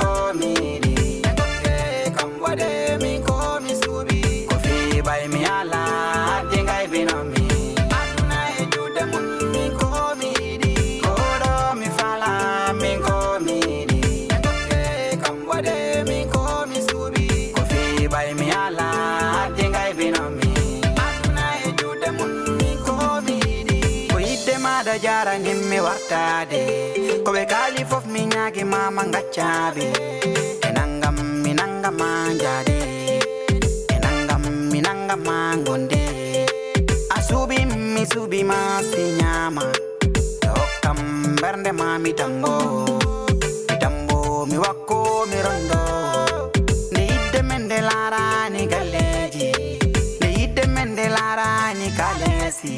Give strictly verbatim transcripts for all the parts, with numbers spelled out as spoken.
Ko mi yiɗi, e tokke kam waɗe min ko mi suuɓi. Ko fii ɓay mi ala, haddi ngay bino mi. Aduna e juuɗe mum, min ko mi yiɗi. Ko ɗo mi fala, min ko mi yiɗi. E tokke kam waɗe min ko mi suuɓi. Ko fii ɓay mi ala, haddi ngay bino mi. Aduna e juuɗe mum, min ko mi yiɗi. Ko yiɗde maɗa jaranim mi wartade. Ko ɓe kaali fof mi ñaagi ma ma ngaccaɓe. E nangam mi nangam ma njaade. E nangam mi nangam ma gonde. A suuɓi mi suuɓi ma si ñaama. Ɓe hokkam mbernde ma mi tambo. Mi tambo mi wakko mi rondo. Nde yidde men nde laarani galleeji. Nde yidde men nde laarani kaleesi.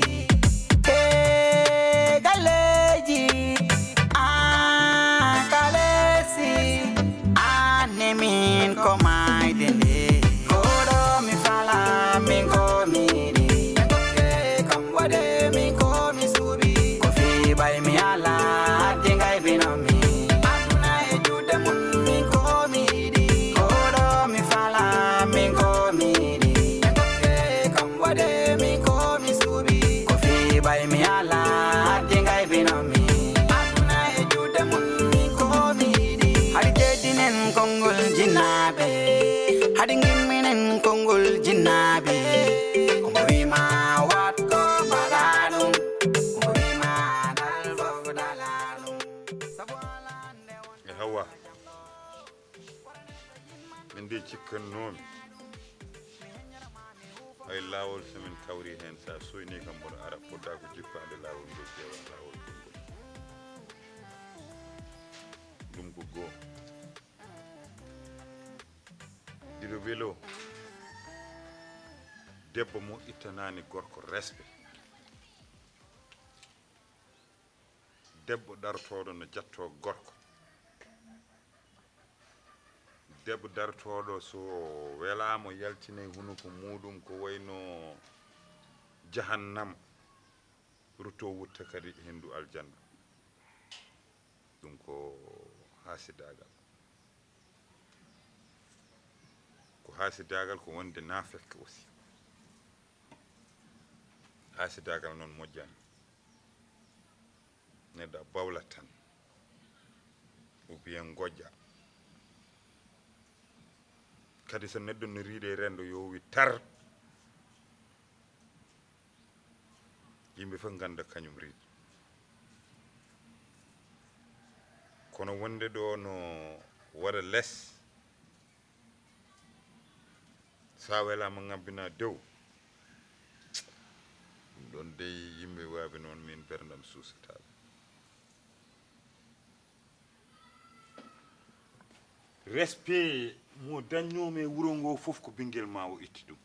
E galleeji, ah, kaleesi. Aan ne min ko maayde nde. Ko ɗo mi fala, min ko mi yiɗi. E tokke kam waɗe, min ko mi suuɓi. Ko fii ɓay mi ala, haddi ngay bino mi. Aduna e juuɗe mum, min ko mi yiɗi. Ko ɗo mi fala, min ko mi yiɗi. E tokke kam waɗe, min ko mi suuɓi. Ko fii ɓay mi ala, haddi ngay bino mi. Aduna e juuɗe mum, min ko mi yiɗi. Hari jeddinen konngol jinnaaɓe. Hari ngimminen konngol jinnaaɓe. Omo wiima waat ko mbaɗa ɗum. Omo wiima dal fof dala ɗum. Sabu ala nde won. E Hawa. Min de cikkannoomi. Hay laawol, so min kawri heen, so a soynii kam, mboɗo ara, fota ko jippaade laawol ngol, ƴeewa laawol ngol. Ɗum ko goo. Ɗiɗo welo, debbo mo ittanaani gorko respect. Debbo dartooɗo no jattoo gorko. Debbo dartooɗo so welaama yaltinay hunuko muuɗum ko wayno jahannama, ruttoo wutta kadi henndu aljanna. Ɗum ko haasidaagal. Ko haasidaagal ko wonde naafeq aussi. Haasidaagal noon moƴƴaani. Neɗɗo a bawlat tan. Ou bien ngoƴƴa. Kadi so neɗɗo no riide e renndo yo wi tar. Yimɓe fof ngannda kañum riid. Kono wonde ɗo no waɗa les, sa welaama ngabbina dow. Ɗum ɗon dey yimɓe waaɓe noon min berndam suusataɓe. Respect mo dañnoomi e wuro ngo fof ko ɓinngel ma o itti ɗum.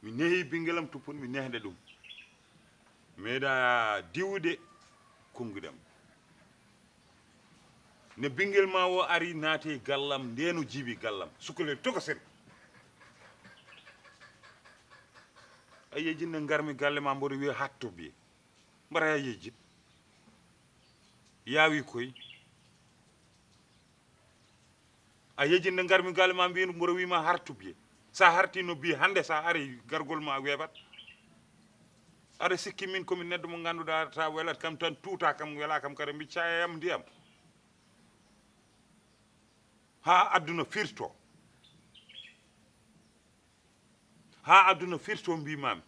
Mi nehi ɓinngelam tuppun mi nehde ɗum. Meeɗa diwde konnguɗam. Ne ɓinngel ma o ari naati e gallam ndeno jiibi gallam. Sukkolel tokosen. A yejin ne ngarmi galle ma mboɗo wiya hatto biye. Mbaɗa a yejit. Yaawi koy. A yejin nde ngarmi galle ma mbiyen mboɗo wima hartu biye. Sa harti no biye hannde sa ari gargol ma weeɓat. Aɗa sikki min komi neɗɗo mo ngannduɗa ta welat kam tan tuuta kam wela kam kadi mbi cayayam ndiyam. Ha adduna firto. Ha aduna firto mbimami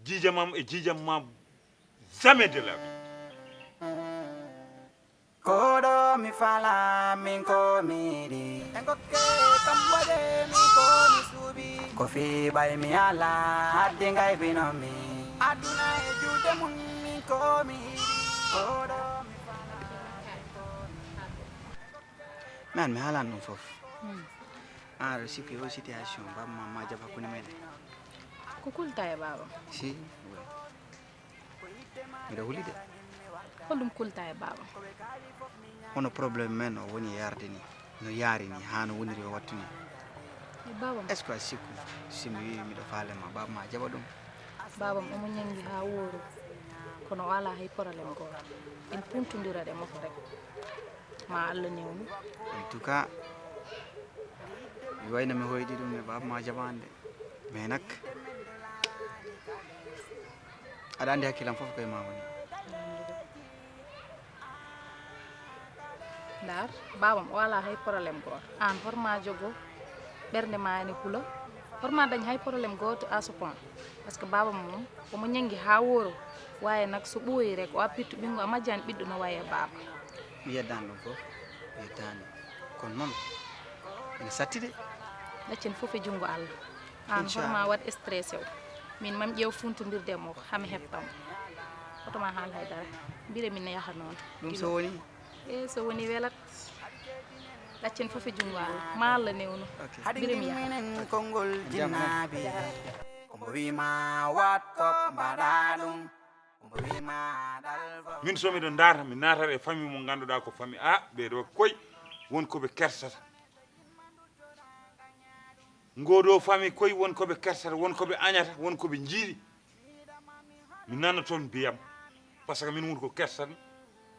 jijamam e jijam ma jamais de la vie. Koɗo mi fala min ko mi yiɗi. E ngokke kam waɗe min ko mi suuɓi. Ko fi ɓay mi ala haddi ngay bino mi. Aduna e juuɗe mum min ko mi yiɗi. Koɗo mi fala min ko mi yiɗi. Min mi haalan ɗum fof. Hmm. An aɗa sikki o situation baba ma ma jaɓ hakkunde meɗen? Ko kulta e baba? Si, oui. Miɗo huli de. Holɗum kulta e baba? Hono problème men o woni e yarde ni, no yaari ni, haa no woniri o wattu ni? E baba ma? Est-ce que a sikku si mi wi miɗo faale ma, baba ma jaɓa ɗum? Babam omo ñanngi haa wooru, kono o alaa hay problème gooto. Ina Huntondira ɗe moto rek. Ma Allah newnu. En tout cas, mi wayno mi hoyɗi ɗum e baaba ma jaɓande. Mais nak, aɗa andi hakkilam fof koye ma woni. Ndar, babam o ala hay problème gooto. An horma jogo, ɓernde ma ene hula. Horma dañ hay problème gooto à ce point. Parce que babam moom, omo ñangi ha wooro. Waye nak so ɓooyi rek, o appittu ɓingo a majjani ɓiɗɗo no waye baba. Mi yeddani ɗum fof, mi yeddani. Kono noon, ene satti de. Ɗaccen fof e junngo Allah. An horma waɗ stressé o. Min mam ƴeew funtondirde mo, hami heɓtam. Hoto ma haal hay dara. Mbire min ne yaha noon. Ɗum so woni? E so woni welat. Ɗaccen fof e junngo Allah. Ma Allah newnu. Ok. Mbire mi yaha. Minen konngol jinnaaɓe. Ko mbo wima wat ko mbaɗa ɗum. Ko mbo wima dal fof. Min so miɗo ndaarta, mi naatat e famille mo ngannduɗaa ko famille, a, ɓee ɗoo koy won ko ɓe kersata. Ngoo ɗoo famille koy won ko ɓe kersata, won ko ɓe añata, won ko ɓe njiiɗi. Mi nana toon mbiyam, parce que min won ko kersatmi,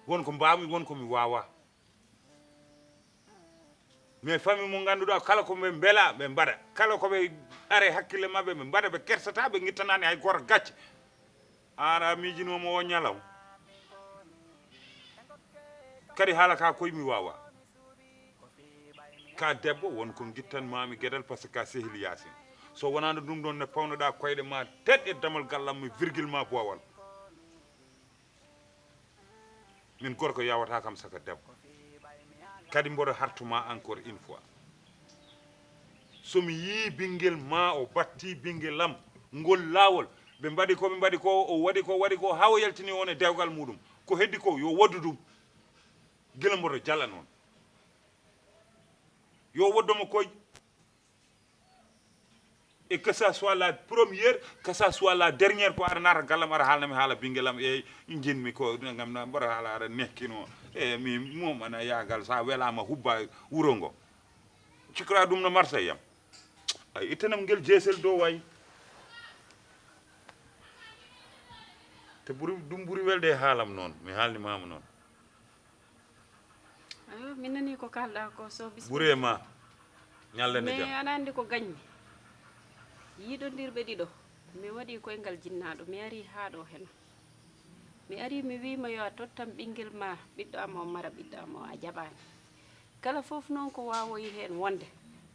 won ko mbaawmi, won ko mi waawaa. Mais famille mo ngannduɗaa kala ko ɓe mbela, ɓe mbaɗa. Kala ko ɓe are hakkille maɓɓe, ɓe mbaɗa, ɓe kersata, ɓe ngittanaani hay gooto gacce. Aan a miijinooma o ñalawma. Kadi haala ka koye mi waawaa. Ka debbo, won ko ngittanmaami geɗal, parce que ka sehil Yaasin. So wonaano ɗum ɗoon ne pawnoɗaa koyɗe ma tet e damal gallam mi virgule ma boowal. Min gorko yawata kam saka debbo. Kadi mboɗo hartuma encore une fois. So mi yii ɓinngel ma o batti ɓinngel am ngol laawol, ɓe mbaɗi ko ɓe mbaɗi ko, o waɗi ko waɗi ko, haa o yaltini on e dewgal muɗum. Ko heddi ko yo waddu ɗum. Gila mboɗo jala noon. Yo waddomo koy. Et que ça soit la première, que ça soit la dernière fois, aɗa naata gallam, aɗa haalna mi haala ɓinngel am, e jinmi ko ngam na mboɗo haala aɗa nekkino. E mi mum ana yaagal, sa welama hubba wuro ngo. Cikra ɗum no Marseille am. Ay, ittanam ngel jeesel dow way. Te ɓuri, ɗum ɓuri welde e haalam noon, mi haalnimama noon. Ayo, mi nani ko kalɗa ko so bis. Ɓure ma. Ñalɗe nde jam. Mais aɗa anndi ko gañmi. Yiɗondirɓe ɗiɗo. Mi waɗi koyngal jinnaaɗo. Mi ari haa ɗo heno. Mi ari mi wiima yo a tottam ɓinngel ma, ɓiɗɗo am o mara ɓiɗɗo am o a jaɓaani. Kala fof noon ko waawoyi heen wonde,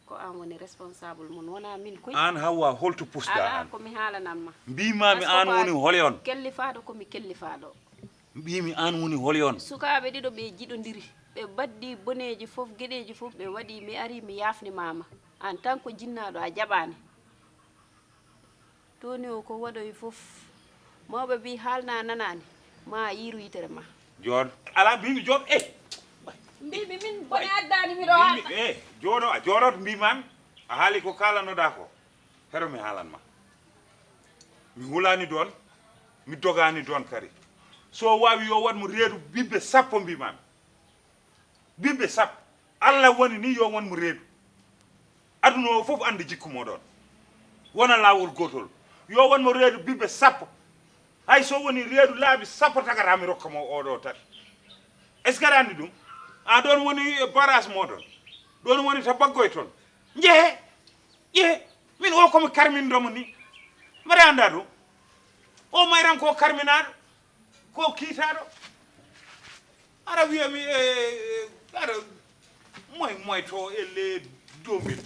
ko aan woni responsable mum, wonaa min koy. Aan Hawwa, holto pusɗa aan? Alaa ko mi haalanat ma. Mbiimaami aan woni holi on. Kellifaaɗo ko mi kellifaaɗo. Mbiimi aan woni holi on? Sukaaɓe ɗiɗo ɓe jiɗondiri, ɓe mbaɗdi boneeji fof, geɗeeji fof ɓe waɗi, mi ari mi yaafnimaama. En tant que jinnaaɗo a jaɓaani. Tooni o ko waɗoyi fof. Mawɓe mbi haalna nanaani, ma a yiiru yitere ma. Jooɗo. Alaa mbiimi jooɗo, eh. Mbiimi min bone addaani mi ɗo haalta. Eh, jooɗo, a jooɗoto mbiimaami. A haali ko kaalanoɗaa ko. Hero mi haalan ma. Mi hulaani doon, mi dogaani doon kadi. So o waawi yo waɗ mo reedu ɓiɓɓe sappo mbiimaami. Ɓiɓɓe sappo. Allah woni ni yo won mo reedu. Aduna o fof annda jikku mo ɗoon. Wona laawol gootol. Yo won mo reedu ɓiɓɓe sappo. Hay so woni reedu laabi sappo tagata mi rokka mo oɗo tan. Est-ce que aɗa anndi ɗum? A ɗoon woni barrage mo ɗoon. Ɗoon woni to baggoy toon. Njehe. Ƴee, min o komi karminɗo mo ni. Mbaɗa annda ɗum. O mayran ko karminaaɗo, ko kiitaaɗo. Ara wiya mi, e, e, ara moy moy to elle dombir.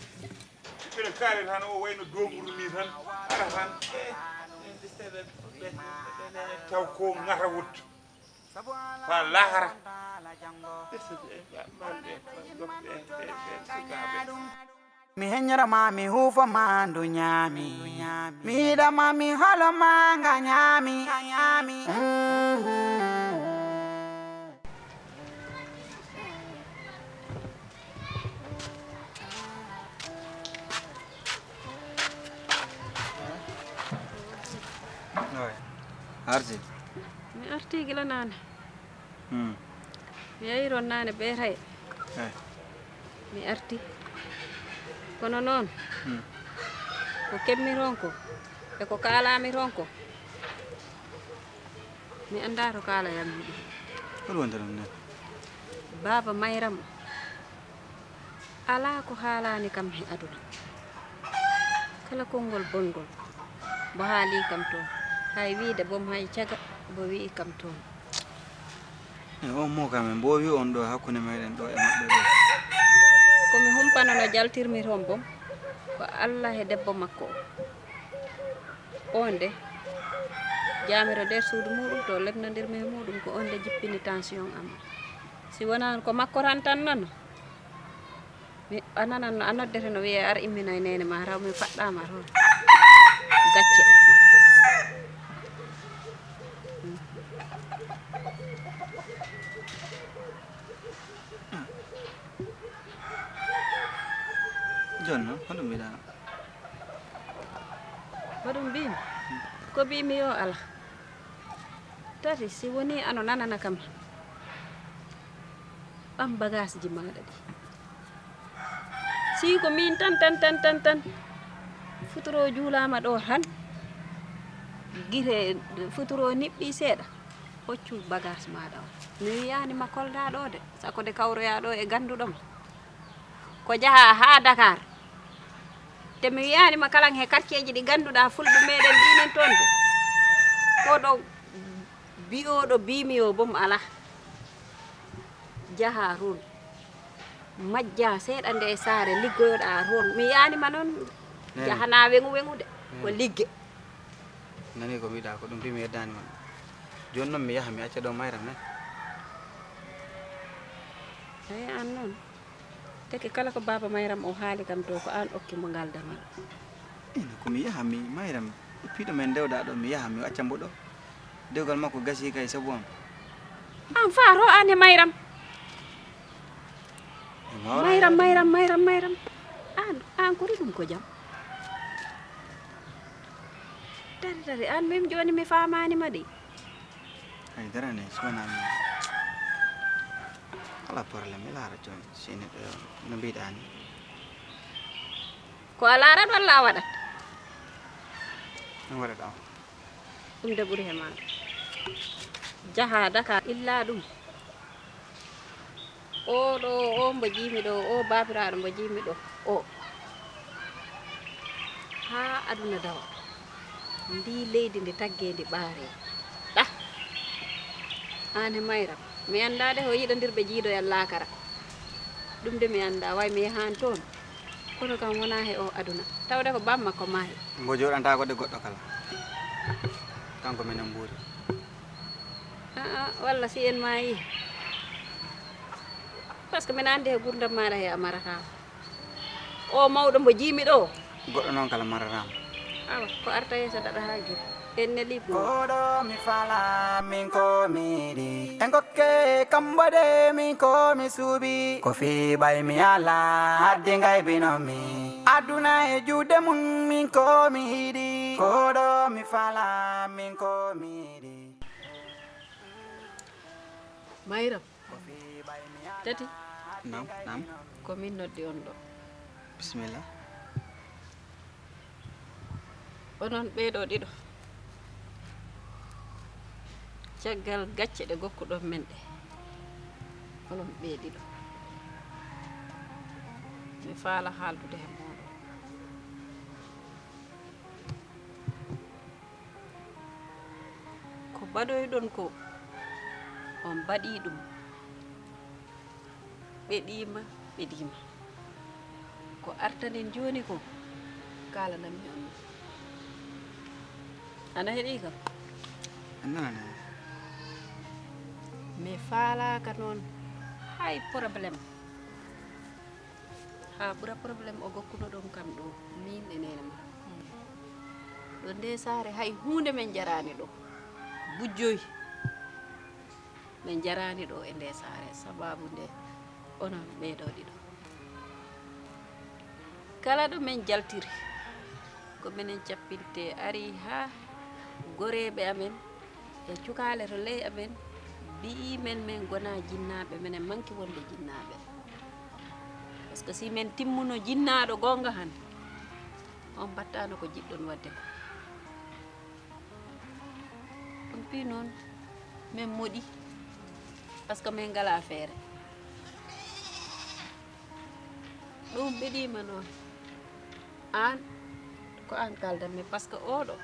Ɓeɗe kaare tan o wayno domburu ni tan. Ara tan, e, e, taw ko ngata wuttu. Fa lahara. Mi heññora ma, mi huufo ma, ndu ñaami. Mi yiɗa ma, mi holo ma, nga ñaami. Arti. Mi arti gila naane. Hmm. Mi yahi ron naane ɓeetay. Eh. Mi arti. Kono noon, hmm, ko keɓmi ron ko, e ko kaalaami ron ko, mi anndaa to kaala yam yiɗi. Hol wonde ɗum nden? Baaba Mayram, alaa ko haalaani kam he aduna. Kala konngol bonngol, mbo haali kam toon. Hay wiide boom hay caga, mbo wi'i kam toon. E on mo kam en mboowi on ɗo hakkunde meɗen ɗo e maɓɓe ɗo. Ko mi humpano no jaltirmi toon boom, ko Alla he debbo makko o. On de, jaamiro nder suudu muuɗum, to lelnondirmi e muuɗum, ko on de jippini tension am. Si wonaa ko makko tan tan noon, mi, a nanan no a noddete no wiyee, "Ar imminoy neene ma, taw min paɗɗaama toon." Gacce. Jooni noon, hoɗum mbiɗa? Hoɗum mbiimi? Ko mbiimi yo alaa. Tati, si wonii ano nanana kam, ɓam bagaasji maaɗa ɗi. Si ko miin tan, tan, tan, tan, tan, futuro juulaama ɗo tan, gite futuro niɓɓi seeɗa, hoccu bagaas maaɗa o. Mi wiyaani ma kolda ɗo de, sako de kawroyaa ɗo e gannduɗo ma. Ko jahaa haa Dakar. Te mi wiyaani ma kalan he quartier ji ɗi ngannduɗaa fulɓe meɗen ɗinen toon de. Ko ɗo bi'ooɗo biimi yo boom alaa. Jahaa toon. Majjaa seeɗa nde saare liggoyoɗaa toon. Mi wiyaani ma noon. Nene. Jahanaa weŋu weŋu de. Ko ligge. Nani ko mbiɗa ko ɗum mbiimi yeddaani ma. Jooni noon mi yaha mi acca ɗo Mayram nani. Eey, aan noon. Teke kala ko Baaba Mayram o haali kam to, ko aan okki mo ngal damal. Ina ko mi yaha mi Mayram, piiɗo men ndewɗaa ɗo, mi yaha mi acca mbo ɗo. Dewgal makko gasii kay sabu am. Aan faa to aan e Mayram. E Mayram, Mayram, Mayram, Mayram. Aan, aan kori ɗum ko jam. Tari, tari, aan min jooni mi faamaani ma de. Hay dara ne, si wonaa mi. Alaa problème, mi laara jooni, si neɗɗo no mbiɗaa ni. Ko a laarat walla a waɗat? Mi waɗat am. Ɗum de ɓuri he maa. Jahaa Dakar, illa ɗum. Oo ɗo, oo mbo jiimi ɗo, oo baabiraaɗo mbo jiimi ɗo, oo. Haa aduna dawa. Ndii leydi ndi taggee ndi ɓaaree. Ɗa. Aan e Mayram. Mi anndaa de ho yiɗondirɓe jiidoyal laakara. Ɗum de mi anndaa, way mi yahaani toon. Kono kam wonaa he oo aduna. Tawde ko bammakko maayi. Mbo jooɗantaako de goɗɗo kala. Kanko menen mbuuri. Aa, walla si en maayi. Parce que mbeɗa anndi he gurdam maaɗa he a marataa. O mawɗo mbo jiimi ɗo. Goɗɗo noon kala mararaama. Awa, ko arta yeeso daɗa haa gila. En neli buuɗi. Koɗo mi fala min ko mi yiɗi. En kokke kambo de min ko mi suuɓi. Ko fii ɓay mi ala haddi ngay bino mi. Aduna e juuɗe mum min ko mi yiɗi. Koɗo mi fala min ko mi yiɗi. Mayram. Tati. Naam, naam. Ko min noddi on ɗo. Bisimilla. Onon ɓee ɗo ɗiɗo, caggal gacce ɗe gokkuɗon men ɗe, onon ɓee ɗiɗo, mi faala haaldude he mooɗon. Ko mbaɗoyɗon ko, on mbaɗii ɗum. Ɓeɗiima, ɓeɗiima. Ko artanen jooni ko, kaalananmi on. Ana heɗii kam? A nanani. Mi faalaaka noon hay problème. Haa ɓura problème o gokkunoɗon kam ɗo, miin e neene ma. Ɗo nde saare hay huunde men njaraani ɗo. Bujjoy. Men njaraani ɗo e nde saare, sabaabu nde onon ɓee ɗo ɗiɗo. Kala ɗo men njaltiri, ko menen cappinte ari haa goreeɓe amen e cukaale to ley amen mbi'i men, men ngonaa jinnaaɓe, menen manki wonde jinnaaɓe. Parce que si men timmuno jinnaaɗo goonga han, on mbattaano ko jiɗɗon waɗde ko. Ɗum fii noon, men moɗi. Parce que min ngalaa feere. Ɗum ɓeɗiima noon. Aan, ko aan kaldan mi, parce que oɗo,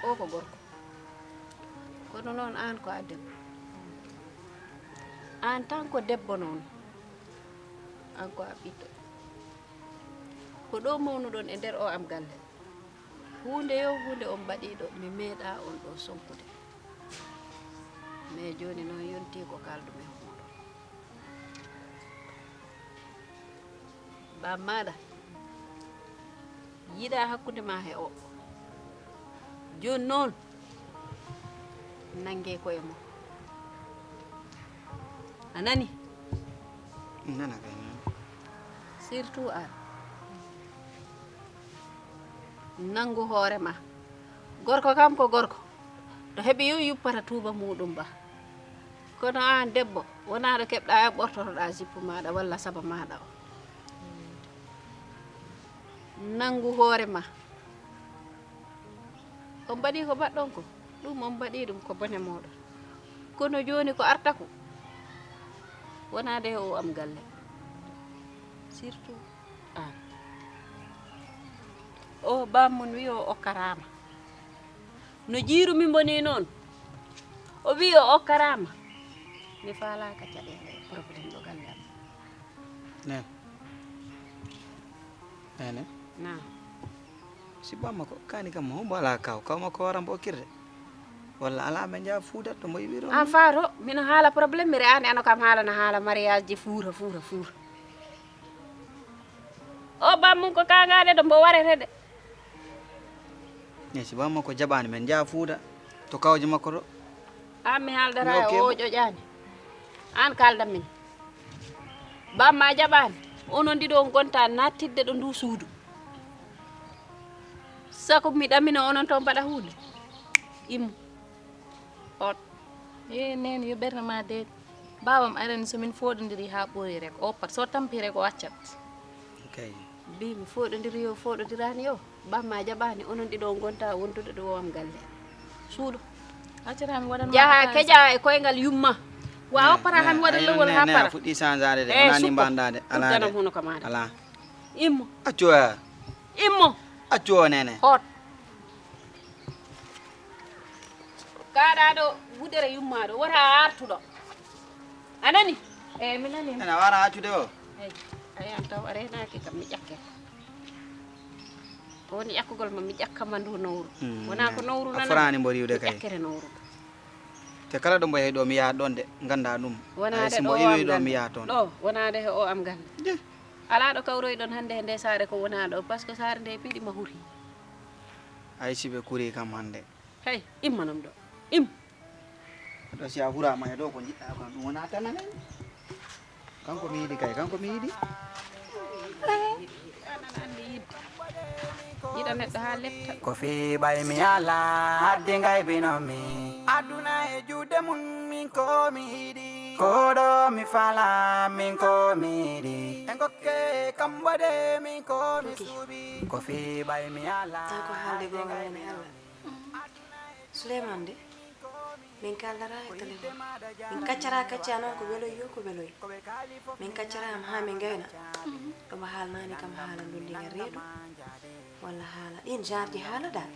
o ko gorko. Kono noon aan ko a debbo. Aan tan ko debbo noon. Aan ko a ɓiɗɗo. Ko ɗo mawnuɗon e nder o am galle. Huunde yo huunde on mbaɗiiɗo, mi meeɗaa on ɗo sonkude. Mais jooni noon yontii ko kaaldu-mi e mooɗon. Bammaɗa yiɗaa hakkunde ma e o. Jooni noon, nannge koye mum. A nani? Nana kay, nana. Surtout aan. Nanngu hoore ma. Gorko kam ko gorko. To heɓi yo yuppata tuuba muɗum ba. Kono aan debbo, wonaa ɗo keɓɗa e ɓortotoɗa jippu maɗa walla saba maɗa o. Nanngu hoore ma. On mbaɗi ko mbaɗɗon ko, ɗum on mbaɗi ɗum ko bone mooɗon. Kono jooni ko arta ko, wonaa de o am galle. Surtout aan. O baammum wi o okkaraama. No jiiru mi mboni noon, o wi o okkaraama. Mi faalaaka caɗeele e problème ɗo galle am. Nene. Nene. Naam. Si bamma ko kani kam hombo ala kaw, kaw makko waran bo kirde. Walla ala men jaa fuuda to mo yiwiro. An faato, mino haala problème mi re'ani ano kam haala na haala mariage ji fuura, fuura, fuura. O bammum ko kangade ɗo mbo warete de. Ne si bamma ko jaɓani men jaa fuuda to kawje makko to. An mi haaldata e o ƴoƴani. An kalda min. Bamma jaɓani. Onon ɗiɗo on gonta nattidde ɗo ndu suudu. Sako mi ɗamina onon to mbaɗa huunde. Immo. Hot. Ye nene yo ɓernde ma deeƴ. Baabam arani so min fooɗondiri haa ɓooyi rek o oppat so tampi rek o accat. Kay. Mbi mi fooɗondiri yo fooɗondirani yo. Bamma jaɓani onon ɗiɗo on gonta wondude ɗo am galle. Suuɗo. Accata mi waɗan jaha keja e koyngal yumma. Wa oppata hami waɗa lowol ha para. Fuɗɗi sanzade de. Wonani mbandade. Ala de. Hono kamara. Ala. Immo. Accu. Immo. Accu o nene. Hot. Kaɗa ɗo wudere yummaɗo wota artuɗo. A nani? Eyi mi nani. Ena wara accude o. Eyi. A yan taw a renaki kam mi ƴakke. Ko woni ƴakkugol ma mi ƴakka ma ndu nowru. Wona ko nowru nana. A forani mbo riwde kay. Ƴakkere nowru. Te kala ɗo mbo yehi ɗo mi yaha ɗon de ganda ɗum. Wona de ɗo am ganda. Ɗo wona de o am ganda. Ala ɗo kawroyɗon hannde e nde saare ko wona ɗo par ce que saare nde piɗi ma huri. Ay si ɓe kuri kam hannde. Hey imma nom ɗo im. Ɗo si a hurama e ɗo ko jiɗɗa kon ɗum wona tanane. Kanko mi yiɗi kay kanko mi yiɗi. Yiɗa neɗɗo ha lepta. Ko fi ɓay mi ala haddi ngay bino mi. Aduna e juuɗe mum min ko mi yiɗi. Ko ɗo mi fala min ko mi yiɗi. E ngokke kam waɗe min ko mi suuɓi. Ko fi ɓay mi ala. Ta ko haalde gonga woni Allah. Souleymane de min kaldata e téléphone. Min kaccara kacca noon ko weloy yo ko weloy. Min kaccara am ha min gayna. Ɗomo haalnani kam haala ndolligal reedu. Walla haala ɗin genre ji haala dal.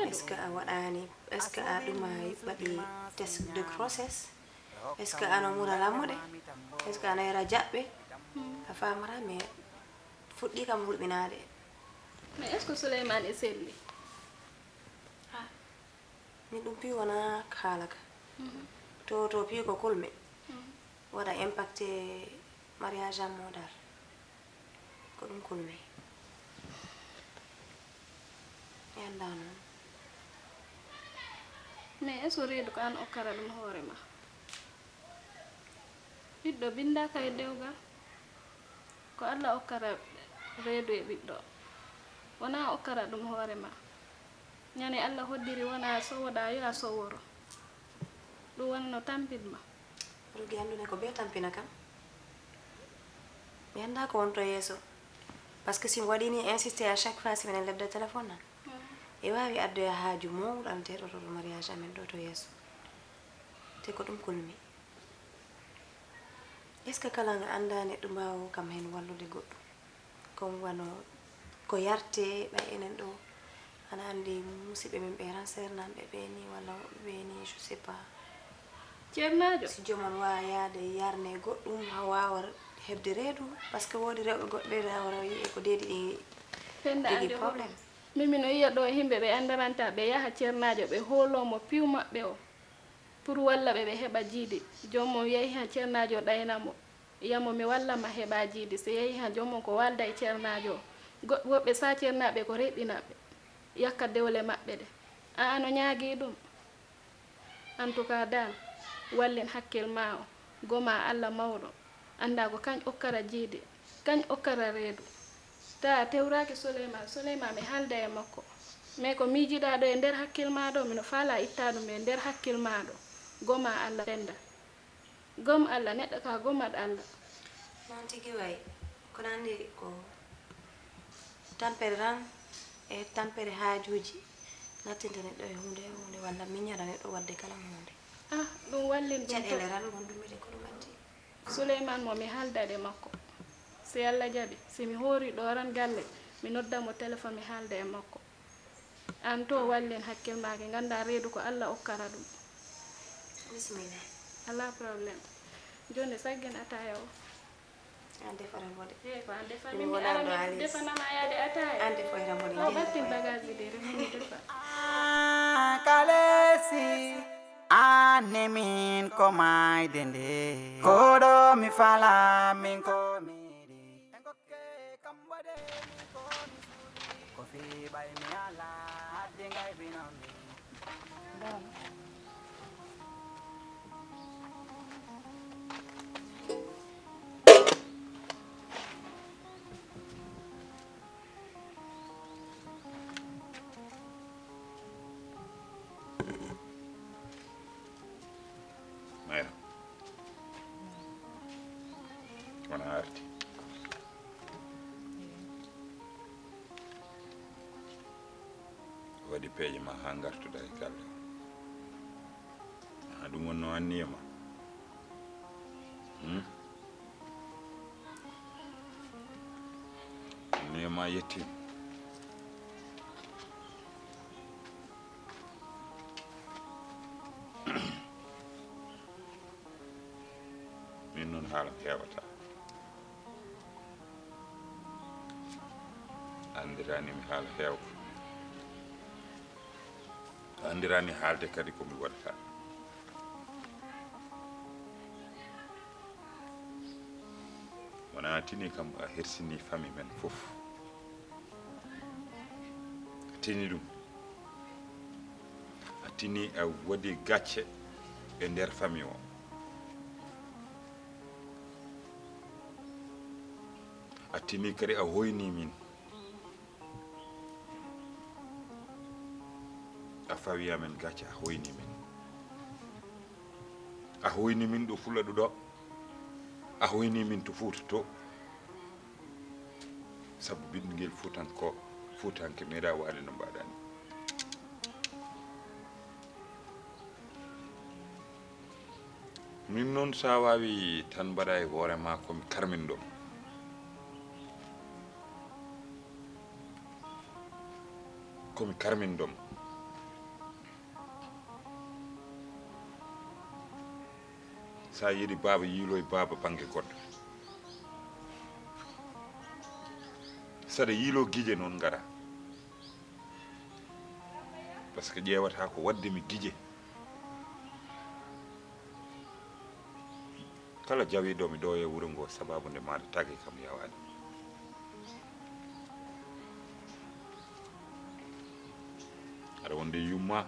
Est ce que a waɗani est ce que a ɗuma waɗi test de grossesse? Est ce que ano mura lammuɗe? Est ce que ano yara jaɓɓe? A famata mais fuɗɗi kam hulɓinade. Mais est ce que Souleymane e selli? Min ɗum pi wona haala ka. To to pi ko kulme. Waɗa impacté mariage am mo dal. Ko ɗum kulme. Mi annda noon. Mais est ce que reedu ko an okkara ɗum hoore ma? Ɓiɗɗo binndaka e dewgal. Ko Allah okkata reedu e ɓiɗɗo. Wona okkata ɗum hoore ma. Ñande Allah hoddiri wona sowoɗa yo a soworo. Ɗum wonno tampin ma. Rogi anndude ko bee tampina kam. Mi annda ko wonto yeeso. Parce que si mi waɗi ni insisté à chaque fois si minen lebda téléphone nan. E wawi addoya haaju mawɗo an te ɗo to mariage amen ɗo to yeeso. Te ko ɗum kulmi. Est-ce que kala nga anndaa neɗɗo mbaawo kam heen wallude goɗɗo? Comme wano ko yarte ɓay enen ɗo, ana anndi musiɓɓe men ɓe ran seernanɓe ɓe ni, walla woɓɓe ɓe ni, je sais pas. Ceernaajo? Si joomum waawa yaade yarne goɗɗum, haa waawa heɓde reedu, parce que woodi rewɓe goɗɗe rawra wi'e ko deedi ɗi Penda jogii ande problème. Min, min o yiya ɗo e yimɓe ɓe anndaranta, ɓe yaha ceernaajo, ɓe hooloo mo piw maɓɓe o. Pour walla ɓe, ɓe heɓa jiidi. Joomum yehi haa ceernaajo ɗayna mo. Yamo mi walla ma heɓa jiidi. Si yehi haa joomum ko waalda e ceernaajo o. Go-, woɓɓe sa ceernaaɓe ko reɓinaaɓe. Yakka dewle maɓɓe ɗe. A ano ñaagi ɗum. En tout cas daal, wallin hakkil ma o. Goma Alla mawɗo. Annda ko kañ okkara jiidi. Kañ okkara reedu. Ta a tewraaki Suleymaan. Suleymaan mi haalda e makko. Mais ko miijiɗaa ɗo e nder hakkil ma ɗo, mino faala itta ɗum e nder hakkil ma ɗo. Goma Alla Penda. Gom Alla, neɗɗo ka gomat Alla. Noon tigi wayi. Kono anndi ko tampere tan e tampere haajuuji nattinta neɗɗo e huunde e huunde, walla miñara neɗɗo waɗde kala huunde. Ah, ɗum wallin ɗum to. Caɗeele tan ngondumiɗe ko ɗum addi. Suleymaan mo mi haalda e makko. Si Alla jaɓi, si mi hoori ɗo tan galle, mi nodda mo téléphone mi haalda e makko. Aan to wallin hakkil maaki, ngannda reedu ko Alla okkara ɗum. Bisimilla. Alaa problème. Jooni saggin ataaya o. Aan defata mboɗe. Eey, ko aan defa Mi min, mi wonaa ara ɗo min Alice. Defanama yaade ataaya. Aan defoyta mboɗe, Ko njehata ɓattin koye. Bagage ji ɗi, remi mi defa. Kalesi, anne min ko mayde nde. Koɗo mi fala min ko mi yiɗi. En kokke kam waɗe min ko mi suuɗi. Ko fi ɓay mi ala, hadde ngay bino mi. Mayra, wona arti. Waɗi peeje ma haa ngartuɗa e galle. Haa ɗum wonno anniya ma. Hmm? Anniya ma yettiima. Min noon haalam heewata. Anndiraani mi haala heewka. Anndiraani haalde kadi ko mi waɗata. Wona a tini kam a hersini famille men fof. A tini ɗum. A tini a waɗi gacce e nder famille o. A tini kadi a hoyni min. A fawi amen gacce, a hoyni min. A hoyni min ɗo Fuladu ɗo. A hoyni min to Fuuta to. Sabu ɓiɗngel Fuutanko, Fuutanke meeɗa waade no mbaɗani. Min noon, so a waawi tan mbaɗa e hoore ma ko mi karminɗo. Ko mi karminɗo. So a yiɗi baaba, yiiloy baaba bannge goɗɗo. Saɗa yiilo gije noon ngara. Parce que ƴeewata ko waɗde mi gije. Kala jawiiɗo mi ɗo e wuro ngo, sababu nde maɗa tagi kam yawaani. Aɗa wonde yumma,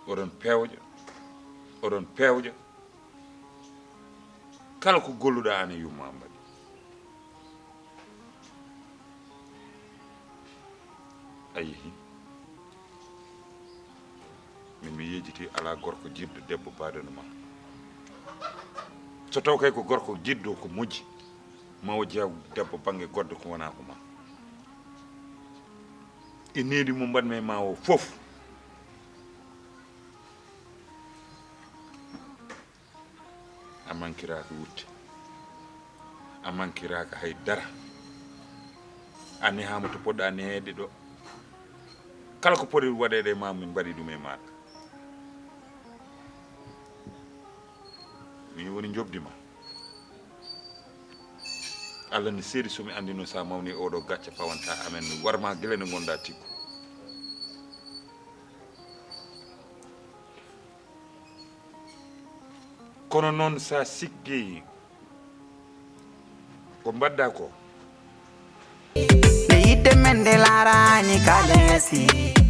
oɗon pewƴa, oɗon pewƴa. Kala ko golluɗa an e yumma mbaɗi. A yehi. Min mi yejiti ala gorko jiɗɗo debbo baɗono ma. So taw kay ko gorko jiɗɗo ko moƴƴi, ma o jeew debbo bannge goɗɗo ko wona ko ma. E needi mo mbaɗmi e ma o fof. A mankiraaka wutte. A mankiraaka hay dara. A nehaama to poɗɗa neheede ɗo. Kala ko poti waɗeede e ma, min mbaɗi ɗum e maaɗa. Min woni njoɓdi ma. Allah ne seedi so mi anndino sa mawni e oɗo gacce pawanta amen, mi warma gila nde ngonɗa tikku. Kono noon sa sikki ko mbaɗɗa ko. Nde yidde men nde laaraani ka leesi.